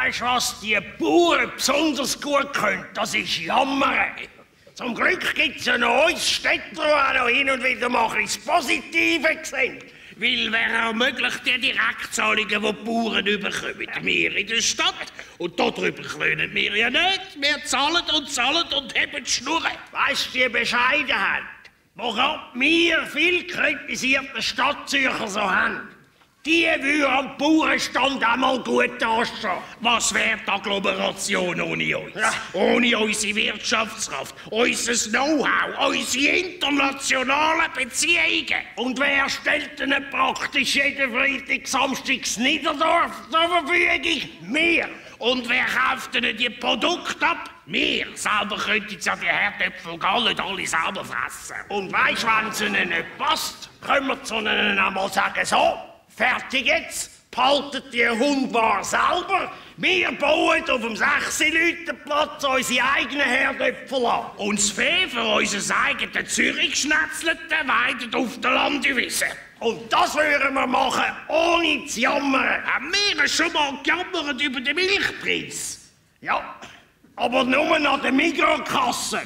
Weisst du, was die Bauern besonders gut können? Das ist Jammern. Zum Glück gibt es ja noch uns Städter, die auch noch hin und wieder mal das Positive sehen. Weil wer ermöglicht die Direktzahlungen, die die Bauern bekommen? Wir in der Stadt. Und darüber klönen wir ja nicht. Wir zahlen und haben die Schnurren. Weisst du, die Bescheidenheit, die wir viel kritisierten Stadtzürcher so haben, die würde am Bauernstand einmal gut dastehen. Was wäre die Agglomeration ohne uns? Ja. Ohne unsere Wirtschaftskraft, unser Know-how, unsere internationalen Beziehungen. Und wer stellt ihnen praktisch jeden Freitag, Samstags Niederdorf zur Verfügung? Wir. Und wer kauft ihnen die Produkte ab? Wir selber könnten ja die Herdäpfel gar nicht alle selber fressen. Und weisst du, wenn es ihnen nicht passt, können wir zu ihnen einmal sagen, so, fertig jetzt, behaltet die Hundware selber. Wir bauen auf dem 6-Leuten-Platz unsere eigenen Herdöpfel an. Und das Vieh für unser eigenes Zürich-Schnetzelte weidet auf der Landewiese. Und das würden wir machen, ohne zu jammern. Haben wir schon mal gejammert über den Milchpreis? Ja, aber nur an der Mikrokasse.